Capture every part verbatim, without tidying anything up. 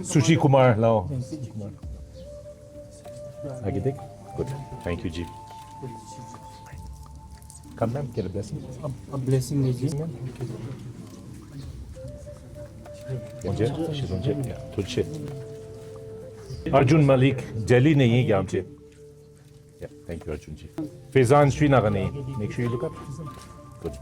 Sushi Kumar, lao. Agitech? Good. Thank you, Ji. Come, ma'am, get a blessing. A blessing, Ji. Ji, ma'am. Thank you. Arjun Malik, Delhi ནས་ཡིན། རྒྱལ་བ་རིན་པོ་ཆེ། Yeah, thank you, Arjun ji. Faizan Srinagar ནས། Make sure you look up. Good.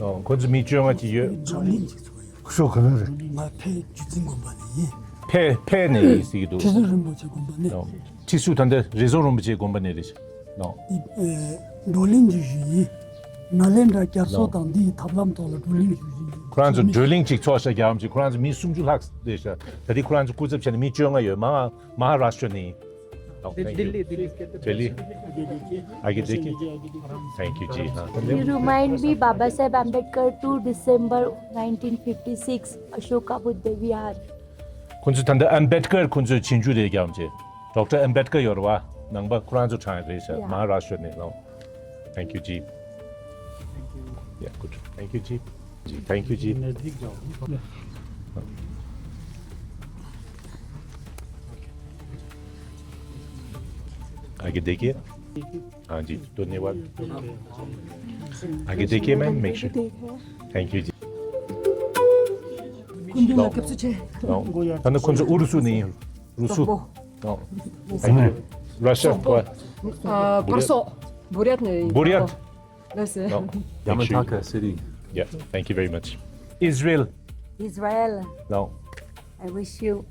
ཨོ། ཁོ་ཚོ་མི་བཅོ་ལྔ་ཅིག་ཡོད། བགྲོ་གླེང་ཅིག་ཚོགས་ཡོད། ཤོག་ག་ལ་རེད། ང་ཕེ་རྒྱུད་འཛིན་དགོན་པ་ནས་ཡིན། ཕེ་ཕེ་ནས་ཡིན་ཟེར་གྱི་འདུག་ཁྲི་ཟུར་རིན་པོ་ཆེ་དགོན་པ་ནས། ཨོ། ཁྲི་ཟུར་ད་ལྟ་རི་ཟུར་རིན་པོ་ཆེ་དགོན་པ་ནས་རེད། ཨོ། འདི་ཨེ་བགྲོ་གླེང་ཅིག་ཞུ་ཡིན། ནཱ་ལེནྡྲ་རྒྱ་མཚོ་དང་འདིའི་ཐབས་ལམ་ཐོག་ལ་བགྲོ་གླེང་ཞུ་བཞིན་ཡོད། ཁོ་རང་ཚོ་བགྲོ་གླེང་ཅིག་ཚོགས་ཤག་རྒྱལ་བ་རིན་པོ་ཆེ། ཁོ་རང་ཚོ་མི་སུམ་ཅུ་ལྷག་རེད་ཤག་ད་རེས་ཁོ་རང་ཚོ་སྐུ་ཚབ་བྱས་ནས་མི་བཅོ་ལྔ་ཡོད། མ་མ་ཧཱ་རཱ་ཤ་ཊྲ་ནས། Oh, thank you. Delhi, Delhi. Delhi. Agitech. Thank you, Ji. हाँ, You remind me Baba Saheb Ambedkar, two December nineteen fifty-six, Ashoka Buddha Vihar. ཁོང་ཚོ་ད་ལྟ་ཨམ་བེད་ཀར་ཁོང་ཚོའི་ཆེད་འཇུག་རེད། རྒྱལ་བ་རིན་པོ་ཆེ། ཌོག་ཊར་ཨམ་བེད་ཀར་ཡོད་རེད་པ། ནང་པ་ཁོ་རང་ཚོ་ཚང་རེད་ཤག Yeah. མ་ཧཱ་རཱ་ཤ་ཊྲ་ནས། No. Thank you, Ji. Yeah, good. Thank you, Ji. Ji, thank you, Ji. आगे देखिए। हाँ जी, धन्यवाद। आगे देखिए ma'am, make sure। Thank you, Ji. ཁོང་ཚོ་ལ་སྐབས་སུ་ཆེ། ད་ནི་ཁོང་ཚོ་ཨུ་རུ་སུ་ནས་ཡིན། ཨུ་རུ་སུ། སོག་པོ། ཨོ། Thank you. Russia. སོག་པོ། ཨ། བར་སོག Бурят ནས་ཡིན། Бурят. That's it. No. Yamantaka city. Yeah, thank you very much. Israel. Israel. No. I wish you.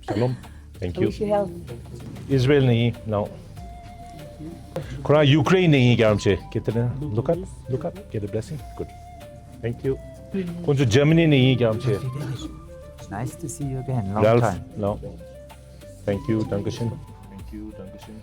Shalom. Thank I you. Wish you health. Israel ནས་ཡིན། No. ཁོ་རང་ཡུ་ཀེ་རེན་ནས་ཡིན། རྒྱལ་བ་རིན་པོ་ཆེ། Get the, look up, look up, get a blessing. Good. Thank you. ཁོང་ཚོ་ཇར་མ་ནི་ནས་ཡིན། རྒྱལ་བ་རིན་པོ་ཆེ། Nice to see you again. Long Ralph, time. No. Thank you. Dankeschön. Thank you. Dankeschön.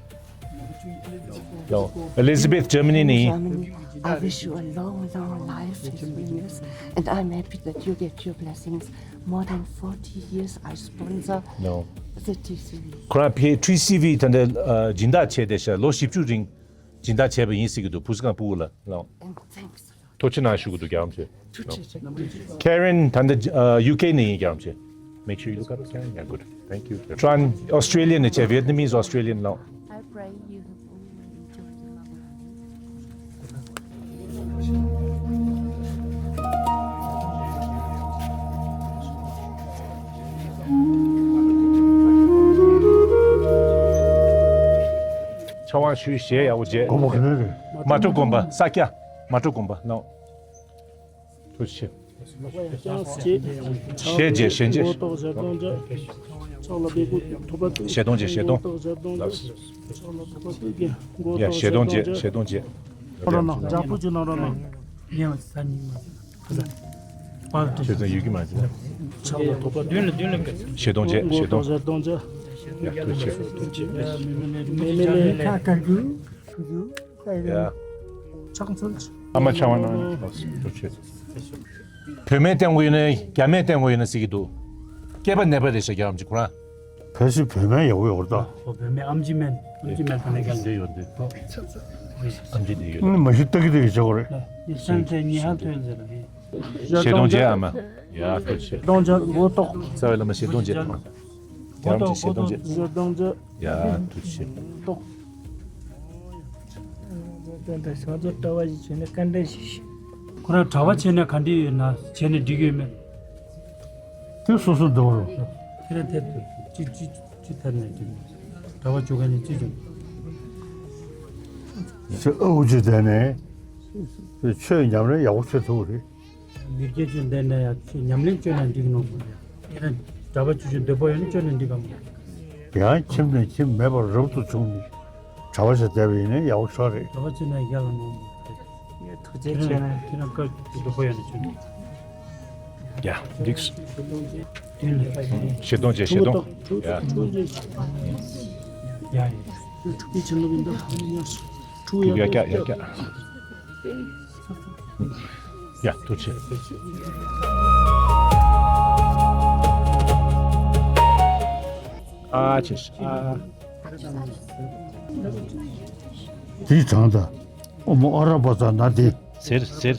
No. Elizabeth, Germany ནས་ཡིན། Germany. I wish you a long, long life, His Holiness, and I'm happy that you get your blessings. More than forty years I sponsor No. the T C V. ཁོ་རང་ཕེ་ཊི་སི་ཝི་ད་ལྟ་ཨ་སྦྱིན་བདག་བྱས་བསྡད་ཤག་ལོ་བཞི་བཅུ་རིང་སྦྱིན་བདག་བྱས་པ་ཡིན་ཟེར་གྱི་འདུག་བུ་སྒང་ཕྲུ་གུ་ལ། No. And thanks a lot. ཐུགས་རྗེ་གནང་ཞུ་གི་འདུག་རྒྱལ་བ་རིན་པོ་ཆེ། ཐུགས་རྗེ་ཆེ། Karen ད་ལྟ་ཨ་ཡུ་ཀེ་ནས་ཡིན། རྒྱལ་བ་རིན་པོ་ཆེ། Make sure you look up, Karen. Yeah, good. Thank you. Tran Australia ནས་བྱས། Vietnamese Australian ལགས། I pray you have only enjoyed the love. ཕྱག་དབང་ཞུས། གཞས་ཡག་པོ་བྱས། དགོན་པ་ག་ནས་རེད། མ་ཏྲོ་དགོན་པ། ས་སྐྱ་མ་ཏྲོ་དགོན་པ། No. ཐུགས་རྗེ་ཆེ། གཞས་བྱས། གཞས་བྱས། གཞས་གཏོང་བྱས། གཞས་གཏོང་། ཡ། གཞས་གཏོང་བྱས། གཞས་གཏོང་བྱས། ཁྱེད་ཚོ་ཡོད་ཀྱི་མ་རེད། གཞས་གཏོང་བྱས། གཞས་གཏོང་། ཡ། ཐུགས་རྗེ་ཆེ། ཡ། ཕྱག་འཚལ། ཨ་མ་ཕྱག་དབང་གནང་། བོད་སྨན་བསྟེན་དགོས་ཡོད་ན། རྒྱ་སྨན་བསྟེན་དགོས་ཡོད་ན་ཟེར་གྱི་འདུག་སྐྱེས་པ་ནད་པ་རེད་ཤག་རྒྱལ་བ་རིན་པོ་ཆེ་ཁོ་རང་། ཕལ་ཆེར་བོད་སྨན་ཡག་པོ་ཡོད་རེད་ད། ཨོ། བོད་སྨན་ཨམ་ཆི་སྨན། ཨམ་ཆི་སྨན་ད་ནས་ག་འདི་ཡོད་འདི། ཨམ་ཆི་འདི་ཡོད། ཨ་ནི་མ་གཞི་ལྟ་གི་ལྟ་གི་བྱེད་དགོས་རེད། གཞས་གཏོང་བྱས། ཨ་མ། ཡ། ཐུགས་རྗེ་ཆེ། གཞས་གཏོང་བྱས། ཨ་མ། ཡ། ཐུགས་རྗེ་ཆེ། གཞས་གཏོང་བྱས། མགོ་ཏོག་རྩ་བའི་བླ་མ་གཞས་གཏོང་བྱས། གཞས་གཏོང་བྱས། གཞས་གཏོང་བྱས། གཞས་གཏོང་བྱས། ཡ། ཐུགས་རྗེ་ཆེ། ཏོག་ད་ལྟ་ང་ཚོ་གྲྭ་པ་ཞིག་བྱས་ན་ག་འདྲ་ཞིག་ཁོ་རང་གྲྭ་པ་བྱས་ན་ག་འདྲ་ཡོད་ན་བྱས་ན་འགྲིག་ཡོད་མེད། དེ་སོ་སོ་འདོད་རུང་། ཁྱེད་རང་དེ་ཅི་ཅི་ཅི་ཐད་ནས་འགྲིག་གྲྭ་པ་བྱུང་ག་ནས་ཅི་བྱུང་། ཨ་ཁུ་ཅིག་དེ་ནས་ཆོས་ཉམས་ལེན་ཡག་པོ་བྱེད་ཐུབ་རེད། མི་སྐྱེ་ཆོས་འདི་ནས་ཡང་ཆོས་ཉམས་ལེན་བཅོས་ན་འགྲིག་ནོ། ཁྱེད་རང་གྲྭ་པ་ཆུ་ཆུ་འདོད་པོ་ཡོད་ན་བཅོས་ན་འགྲིག་གམ། ཡང་ཁྱིམ་ནས་ཁྱིམ་མེད་པར་རབ་ཏུ་བྱུང་ནས་གྲྭ་པ་ཞིག་བསྡད་པ་ཡིན་ན་ཡག་པོ་ཤོག་རེད། གྲྭ་པ་ཆུ་ནས་རྒྱ་ལ་ནོ། ཐུགས་རྗེ་ཆེ། ཁྱེད་རང་སྐབས་འདོད་པོ་ཡོད་ན་བཅོས་ན། ཡ། འགྲིག་སོང་། གཞས་གཏོང་བྱས། གཞས་གཏོང་། ཡ། ཡ། ཡ། ཡ། ཡ། ཡ། ཐུགས་རྗེ་ཆེ། ཨ་ཆེ། ཨ། དེའི་གྲངས་དང་། ཨོ་མོ་ཨ་ར་པ་ཙ་ན་དེ། ཟེར་ཟེར།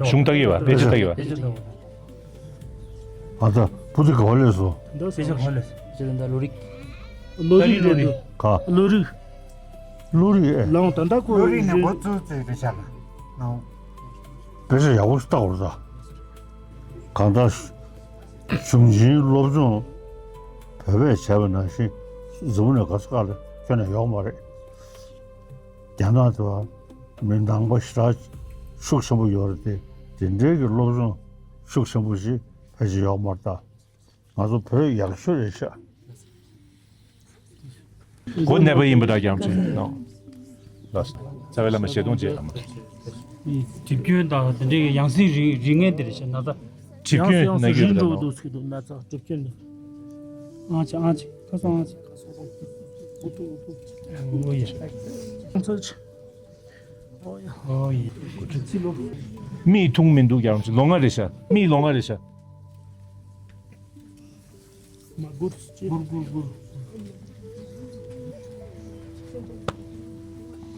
གཞུང་ལྟ་གི་ཡོད་པ། དཔེ་ཆ་ལྟ་གི་ཡོད་པ། དཔེ་ཆ་ལྟ་གི་ཡོད་པ། ཨ་ད་བུ་དེ་ག་བ་ལས་སོང་། དཔེ་ཆ་ག་བ་ལས་སོང་། དཔེ་ཆ་ད་ལོ་རིག་ལོ་རིག་རེད་འདུག་ག་བློ་རིག་བློ་རིག་ཨེ། ལའང་ད་ལྟ་ཁོ་བློ་རིག་ནས་འགོ་བཙུགས་ཚུལ་དེ་བྱ་ལ། དཔེ་ཆ་ཡག་པོ་ཞིག་ལྟ་དགོས་རེད་ད། གང་ལྟར་གཞུང་ཆེན་སློབ་སྦྱོང་བོད་པས་བྱས་པ་ནང་བཞིན་འཛམ་བུ་གླིང་ག་ས་ག་ལ་ཁྱོན་ནས་ཡོག་མ་རེད། རྒྱ་ནག་དུ་མི་ནང་པ་ཞེ་དྲག་ཤུགས་ཆེན་པོ་ཡོད་རེད་དེ། དེ་འདྲའི་གི་སློབ་སྦྱོང་ཤུགས་ཆེན་པོ་ཞིག་ཕལ་ཆེར་ཡོག་མ་རེད་ད། ང་ཚོ་བོད་ཡག་ཤོས་རེད་ཤག་གོ་གནས་པ་ཡིན་པ་འདྲ་རྒྱག་བྱས་ནོ། ལགས་སོ། རྩ་བའི་བླ་མ་ཞལ་གདོང་མཇལ་ཨ་མ། གྲིབ་སྐྱོན་དང་དེ་འདྲའི་ཡང་སྲིད་རིགས་རིགས་ངན་དེ་རེད་ཤག་ན་ཚ། གྲིབ་སྐྱོན་ཡང་ན་སྲིད་གི་རིང་ཡོད་པ་འགྲོ་འདུག་ཟེར་གི་འདུག་ན་ཚ་གྲིབ་སྐྱོན་འདི། ཨང་ཅི་ཨང་ཅི་ཁ་སང་ཨང་ཅི། འོ་ཡ། ཨོ་ཡ། མིག་ཐུང་མི་འདུག་ཀྱང་ལོ་ལྔ་རེད་ཤག་མིག་ལོ་ལྔ་རེད་ཤག་མ་གུར་གུར་གུར་གུར།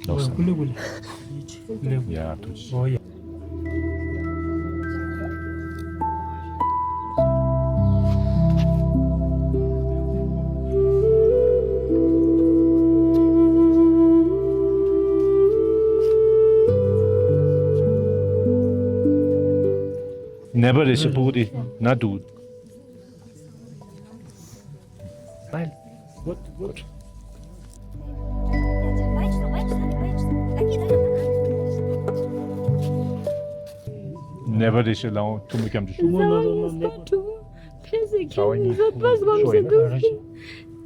ལོ་ཀུ་ལེ་ཀུ་ལེ། ཡ་ཐུགས་རྗེ་ཆེ། ཨོ་ཡ། ནད་པ་རེ་ཞིག་སྤུ་གུ་དེ་ན་འདུག Smile. Good, good. ནད་པ་རེ་ཞིག་ལའང་ཐུགས་མི་སྐྱབས་འཇུག་ཞུ། ཐུགས་མོ་ནང་ལོགས་ནང་ནད་པ། ཕན་སེ་ཁྱེད་ནི་བཟོད་པ་སྒོམ་ཞིག་འདུག་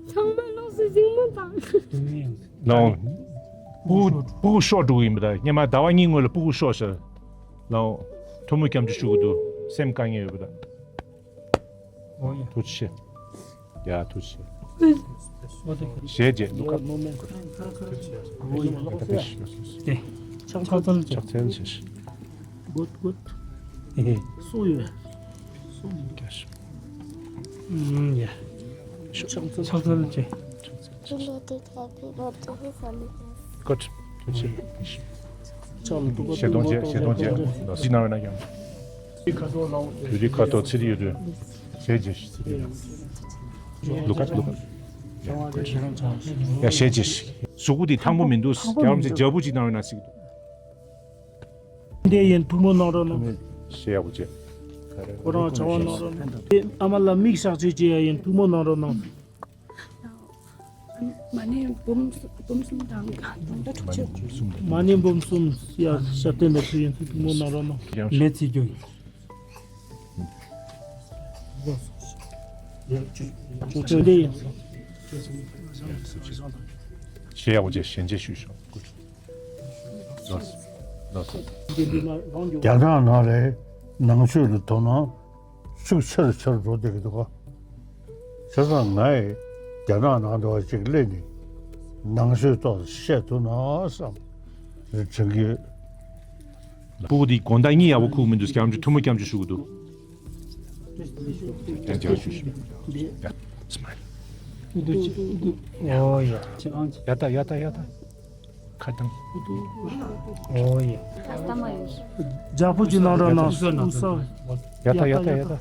ཚང་མ་ལོགས་སུ་གཟིགས་མོ་དང་། ལའང་སྤུ་གུ་སྤུ་གུ་ཤོར་འགྲོ་གི་ཡིན་པ་ད་སྔོན་མ་ཟླ་བ་གཉིས་སྔོན་ལ་སྤུ་གུ་ཤོར་ཤག་ལའང་ཐུགས་མོ་སྐྱབས་འཇུག་ཞུ་གི་འདུག་སེམས་དཀའ་ངལ་ཡོད་པ་ད། ཨོ་ཡ། ཐུགས་རྗེ་ཆེ། ཡ་ཐུགས་རྗེ་ཆེ། ཞལ་མཇལ། ལོ་ཀ་ཕྱག་འཚལ་ཕྱག་འཚལ་ཕྱག་འཚལ་ཕྱག་འཚལ་ཆེ། གུད་གུད། ཧེ་ཧེ། སུ་ཡོད། ཨུམ་ཡ། ཕྱག་འཚལ་ཕྱག་འཚལ་ཆེ། ཀོ་ཆ། ཐུགས་རྗེ་ཆེ། ཞལ་གདོང་མཇལ། ཞལ་གདོང་མཇལ། ཅི་གནང་བའི་ན་ཀྱང་། དུས་རིག་ཁ་དོག་ཚེ་རིག་ཡོད་དུས། ཞལ་མཇལ་ཞིག་ཚེ་རིག་ཡོད། ལུ་ཀ་ལུ་ཀ་ཡ་ཞལ་མཇལ་ཞིག་གཟུགས་པོ་འདི་ཐང་པོ་མི་འདུག་རྒྱལ་བ་རིན་པོ་ཆེ་རྒྱལ་པོ་ཅིག་གནང་བའི་ན་ཟིག་འདུག་འདི་ཡིན་ཐུགས་མོ་གནང་རོགས་གནང་། ཞལ་ཡག་པོ་བྱས། ཁོ་རང་བྱ་བ་གནང་རོགས་གནང་། ཨ་མ་ལ་མིག་ཞག་ཅིག་བྱས་ཡ་ཡིན་ཐུགས་མོ་གནང་རོགས་གནང་། མ་ཎི་འབུམ་འབུམ་གསུམ་དང་གང་དང་དྲུག་ཅུ། མ་ཎི་འབུམ་གསུམ་ཡ་ཞབས་བརྟན་ལ་ཕུལ་ཡིན་ཐུགས་མོ་གནང་རོགས་གནང་། མེ་ཚིག་རྒྱུ་ཡིན། ཞལ་ཡག་པོ་བྱས་ཞལ་མཇལ་ཞུས་ཤོག་རྒྱ་ནག་ནང་ལ་ནང་ཆོས་ལ་དོ་སྣང་ཤུགས་ཆེ་རུ་ཆེ་རུ་འགྲོ་བསྡད་ཀྱི་འདུག་ག་བྱས་ཙང་ངས་རྒྱ་ནག་ནང་དུ་བ་ཅིག་སླེབས་ནས་ནང་ཆོས་ཐོག་བཤད་ཐུབ་ན་བསམ་དྲན་གྱི་ཡོད། སྤུ་གུ་འདི་དགོང་དག་གཉིད་ཡག་པོ་ཁུག་མི་འདུག་སྐྱབས་འཇུག་ཐུགས་མོ་སྐྱབས་འཇུག་ཞུ་གི་འདུག་ཡ་ཡ་ཞུ་ཞུ། ཡ་སྨིལ། ཨོ་ཡ། ཡ་ད་ཡ་ད་ཡ་ད། ཁ་བཏང་། ཨོ་ཡ། རྒྱ་པོ་ཅིག་ནང་ར་ནང་སུ་ས། ཡ་ད་ཡ་ད་ཡ་ད།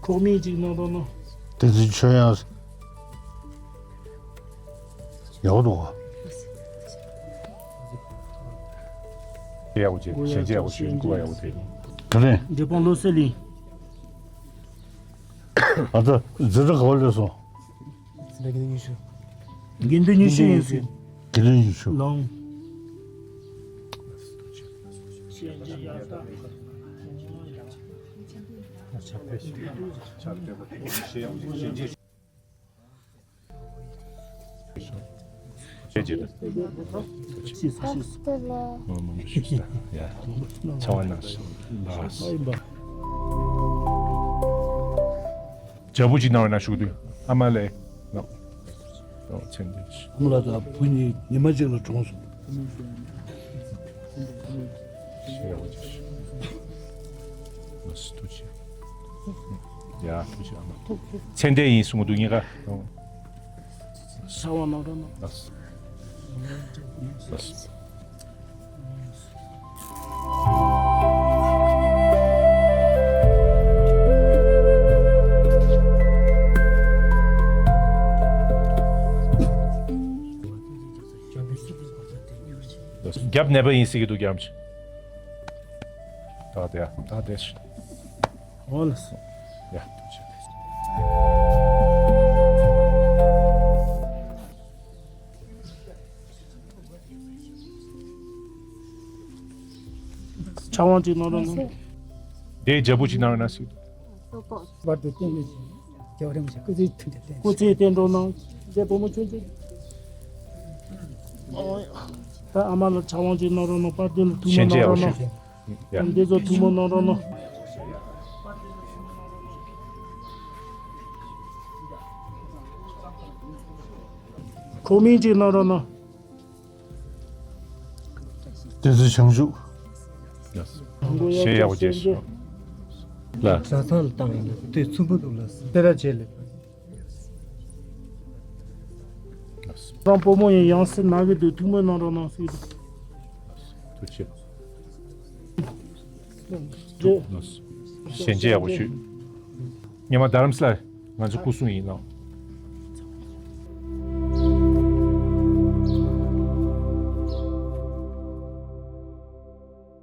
ཁོག་མིག་ཅིག་ནང་ར་ནང་། དེ་ཚོའི་ཆོས་ཡང་ཡག་པོ་འདུག་ག་ཡག་པོ་བྱས། ཞལ་མཇལ་ཡག་པོ་ཞུས། སྐུ་པར་ཡག་པོ་བྲིས། ག་རེ། འབྲས་སྤུངས་བློ་གསལ་གླིང་། ཨ་ད་འཛིན་གྲྭ་ག་པར་སླེབས་སོང་། དགེ་འདུན་ཉི་ཤུ། དགེ་འདུན་ཉི་ཤུ་ཡིན་ཟེར། དགེ་འདུན་ཉི་ཤུ། ལོང་། ཞལ་མཇལ། ཤེས་སོ་ཤེས་སོ། ཡ། ཚ་བ་ན་ལགས། རྒྱལ་པོ་ཅིག་ནང་བའི་ན་ཞུགས་དུས་ཨ་མ་ལས། ཨོ་མཚན་ལྡན་ཞིག་ཨ་མ་ལགས་དང་བུ་གཉིས་ཉི་མ་གཅིག་ལ་གྲོངས་སོང་། ཞེས་ཡག་པོ་ཅིག་ཞུ། ལགས་སོ་ཐུགས་རྗེ་ཆེ། ཡ་ཐུགས་རྗེ་ཆེ་ཨ་མ། མཚན་ལྡན་ཡིན་གསུང་གི་འདུག་གཉིས་ཀ་ཨོ། ཚ་བ་ན་རོ་ན། ལགས་སོ། རྒྱབ་ནད་པ་ཡིན་ཟེར་གྱི་འདུག་རྒྱབ་ཅིག་ད་དེ་ད་དེ་ཧོ་ལ་སོ། ཡ། ཕྱག་དབང་ཅིག་གནང་རོགས་གནང་། དེའི་རྒྱལ་པོ་ཅིག་གནང་རོགས་གནང་ཟེར། བར་དུ་བསྟན་པའི་རྒྱལ་བ་རིན་པོ་ཆེ་སྐུ་ཚེའི་མཐུན་འབྲེལ་བསྟན། སྐུ་ཚེའི་བསྟན་འགྲོ་གནང་། རྒྱལ་བུ་མོ་ཆུང་ཆུང་། ད་ཨ་མ་ལ་ཕྱག་དབང་ཅིག་གནང་རོགས་གནང་། དཔལ་ལྡན་ལ་ཐུགས་སྨོན་གནང་རོགས་གནང་། ཡ། འདི་ཚོ་ཐུགས་སྨོན་གནང་རོགས་གནང་། ཁོ་མིང་ཅིག་གནང་རོགས་གནང་། དེ་ཚོ་བྱང་ཆུབ། ཞེས་ཡག་པོ་བྱས་སོང་། ལ། གྲྭ་ཚང་ལ་བཏང་ཡིན་ན་དེ་ཚུན་པོ་འདུག་ལ། དེ་ལ་བྱས་ལེ། ཚང་བུ་མོ་ཡིན་ཡང་སྲིད་ན་གི་དུས་ཐུགས་སྨོན་གནང་རོགས་གནང་ཟེར། ཐུགས་རྗེ་ཆེ། ཞལ་མཇལ་ཡག་པོ་ཞུས། སྔོན་མ་རྡ་རམ་ས་ལ་ང་ཚོ་སྐུ་སྲུང་ཡིན་ནོ།